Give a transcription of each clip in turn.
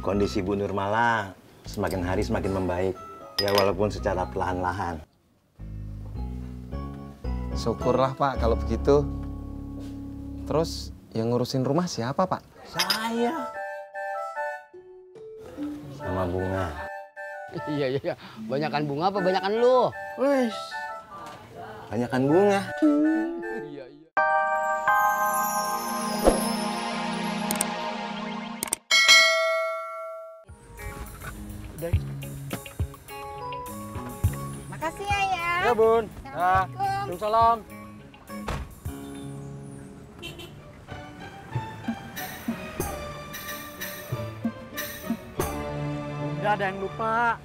Kondisi Bu Nurmala semakin hari semakin membaik. Ya walaupun secara perlahan-lahan. Syukurlah Pak kalau begitu. Terus yang ngurusin rumah siapa Pak? Saya. Sama Bunga. Iya. Banyakan bunga apa banyakan lu? Wes. Banyakan bunga. Iya. Makasih ya, ya. Ya, Bun. Assalamualaikum. Waalaikumsalam. Udah ada yang lupa.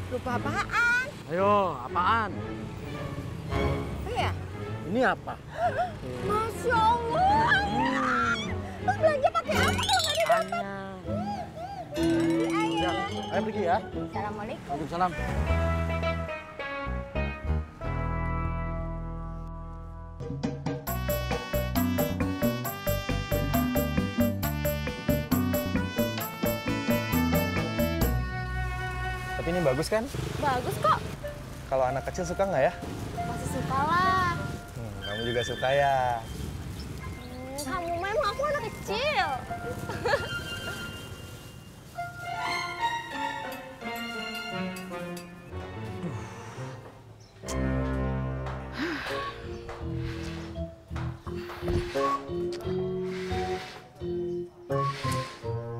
Lupa apaan? Ayo, apaan? Oh ya? Ini apa? Masya Allah. Lu belanja pakai apa kalau nggak ada dompet? Udah, ayo pergi ya. Assalamualaikum. Waalaikumsalam. Tapi ini bagus kan? Bagus kok. Kalau anak kecil suka nggak ya? Masih suka lah. Kamu juga suka ya? Kamu memang aku anak kecil.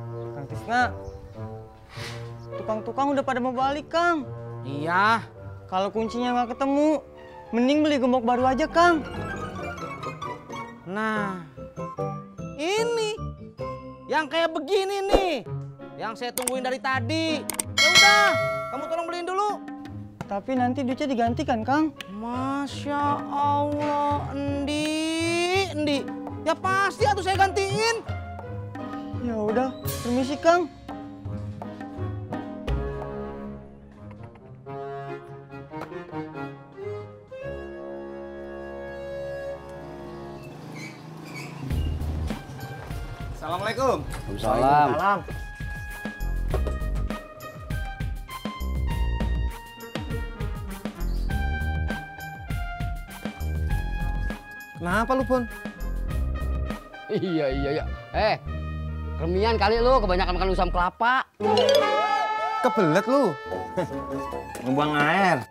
Kang Tisna, tukang-tukang udah pada mau balik, Kang. Iya. Kalau kuncinya nggak ketemu, mending beli gembok baru aja, Kang. Nah, ini yang kayak begini nih, yang saya tungguin dari tadi. Ya udah, kamu tolong beliin dulu. Tapi nanti duitnya digantikan, Kang. Masya Allah, Endi. Ya pasti atuh saya gantiin. Ya udah, permisi, Kang. Assalamualaikum. Salam. Kenapa lu, Bon? Iya. Remian kali lu kebanyakan makan usam kelapa. Kebelet lu. Ngebuang air.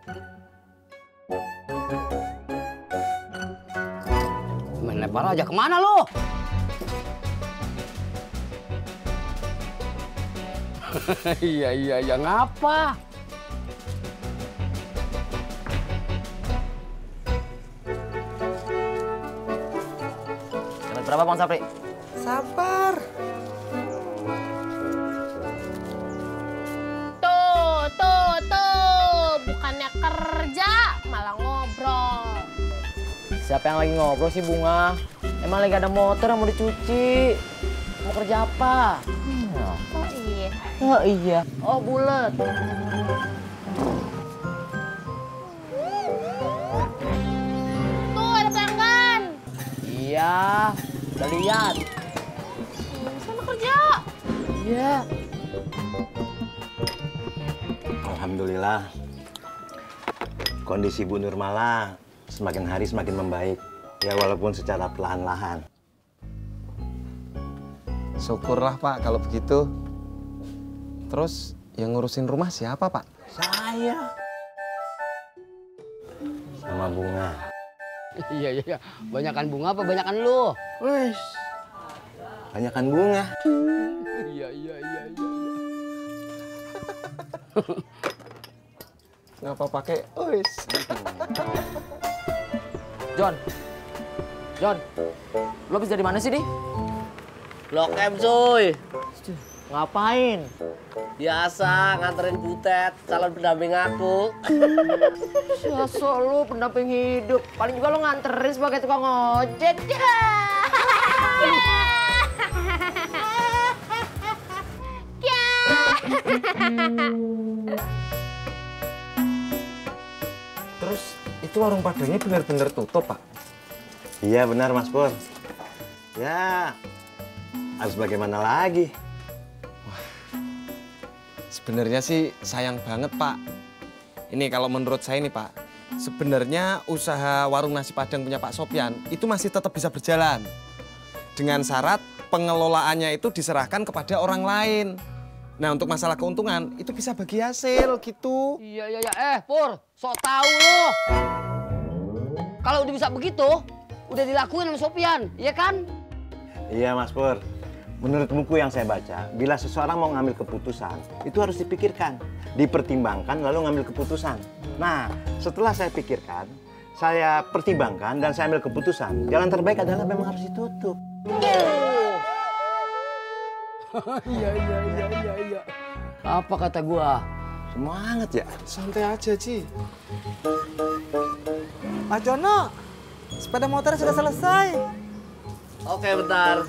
Main lebar aja kemana lu? Iya, ngapa? Dapat berapa, Bang Sapri? Sabar. Tuh. Bukannya kerja, malah ngobrol. Siapa yang lagi ngobrol sih, Bunga? Emang lagi ada motor yang mau dicuci. Mau kerja apa? Oh iya. Oh iya. Oh bulet. Tuh, ada pelanggan. Iya. Udah lihat. Sana kerja. Iya. Alhamdulillah. Kondisi Bu Nurmala semakin hari semakin membaik. Ya walaupun secara perlahan-lahan. Syukurlah Pak kalau begitu. Terus yang ngurusin rumah siapa Pak? Saya. Sama Bunga. Iya. Banyakan bunga apa banyakan lu? Wes. Banyakan bunga. Iya. Ngapa pakai ois? John, lo habis dari mana sih, Di? Blok M, cuy. Ngapain? Biasa nganterin Butet, calon pendamping aku. Biasa lu pendamping hidup. Paling juga lo nganterin sebagai tukang ojek. Terus itu warung Padangnya benar-benar tutup Pak? Iya benar Mas Pur. Ya harus bagaimana lagi? Sebenarnya sih sayang banget, Pak. Ini kalau menurut saya nih, Pak. Sebenarnya usaha warung nasi Padang punya Pak Sopyan itu masih tetap bisa berjalan. Dengan syarat pengelolaannya itu diserahkan kepada orang lain. Nah, untuk masalah keuntungan itu bisa bagi hasil gitu. Iya. Pur, sok tahu lo. Kalau udah bisa begitu, udah dilakuin sama Sopyan, iya kan? Iya Mas Pur, menurut buku yang saya baca, bila seseorang mau ngambil keputusan, itu harus dipikirkan, dipertimbangkan lalu ngambil keputusan. Nah, setelah saya pikirkan, saya pertimbangkan dan saya ambil keputusan, jalan terbaik adalah memang harus ditutup. Iya. Apa kata gua? Semangat ya? Santai aja, Ci. Mas Jono, sepeda motor sudah selesai. Oke, bentar.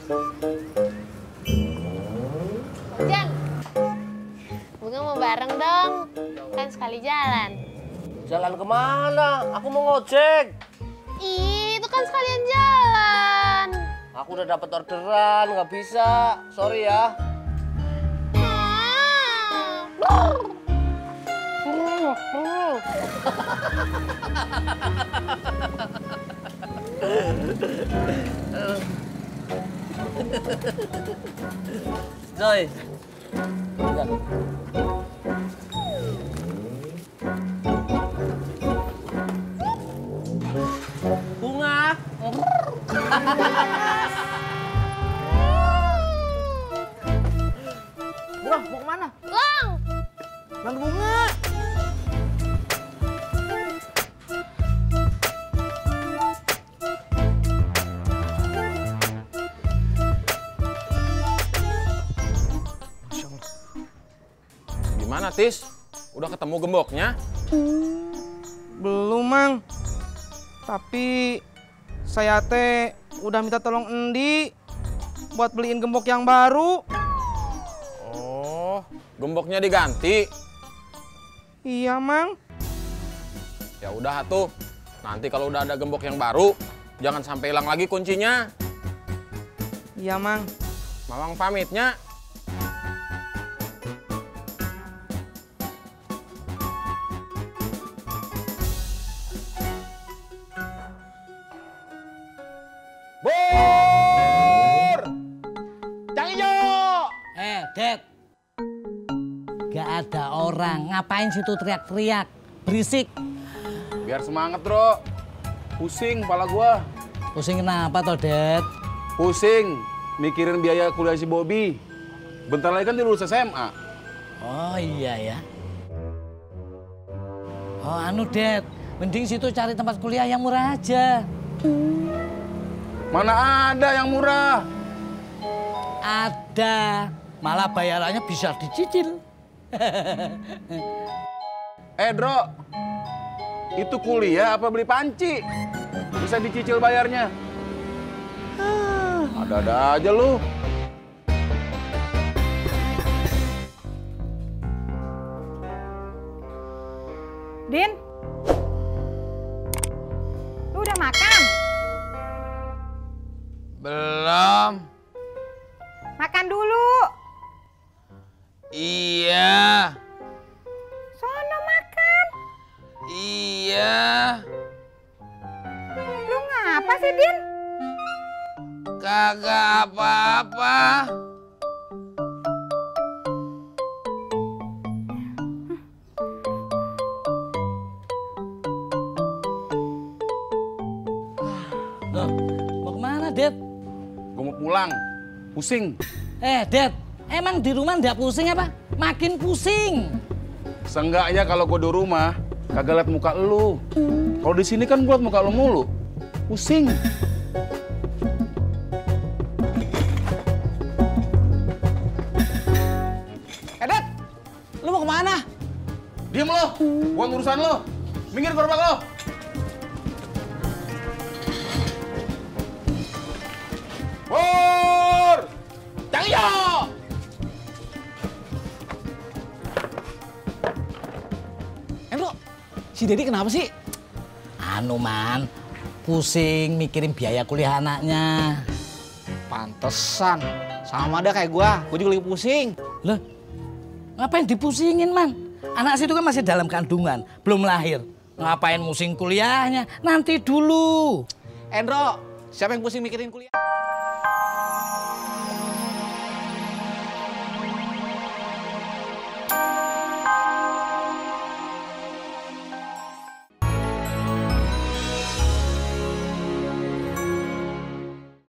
Jan, Bunga mau bareng dong. Kan sekali jalan. Jalan kemana? Aku mau ngojek. Ih, itu kan sekalian jalan. Aku udah dapat orderan, nggak bisa. Sorry ya. Joy. Bunga. Bunga, mau kemana? Lang, Bang Bunga. Gimana, Tis? Udah ketemu gemboknya? Belum, Mang. Tapi saya teh udah minta tolong Endi buat beliin gembok yang baru. Oh, gemboknya diganti. Iya, Mang. Ya udah atuh. Nanti kalau udah ada gembok yang baru, jangan sampai hilang lagi kuncinya. Iya, Mang. Mamang pamitnya. Bur! Cang Ijo! Dad. Gak ada orang. Ngapain situ teriak-teriak? Berisik. Biar semangat, Bro. Pusing kepala gua. Pusing kenapa toh, Dad? Pusing mikirin biaya kuliah si Bobby. Bentar lagi kan dia lulus SMA. Oh iya ya. Oh anu, Dad. Mending situ cari tempat kuliah yang murah aja. Mana ada yang murah? Ada. Malah bayarannya bisa dicicil. Dro. Itu kuliah apa beli panci? Bisa dicicil bayarnya. Ada-ada aja lu. Din, lu udah makan? Belum. Makan dulu. Iya. Sono makan. Iya. Lu ngapa sih, Din? Kagak apa-apa. Loh, mau kemana, Dad? Gua mau pulang. Pusing. Dad, emang di rumah ndak pusing apa? Makin pusing. Seenggaknya kalau gua di rumah kagak liat muka lu. Kalau di sini kan gua liat muka lu mulu. Pusing. Dad, lu mau kemana? Diam lo, buat urusan lo. Minggir gerobak lo. Pur! Cang Ijo! Bro, si Dedi kenapa sih? Anu, Man. Pusing mikirin biaya kuliah anaknya. Pantesan. Sama dia kayak gua juga lagi pusing. Loh, Ngapain dipusingin, Man? Anak situ kan masih dalam kandungan, belum lahir. Ngapain musing kuliahnya? Nanti dulu. Endro, siapa yang pusing mikirin kuliah?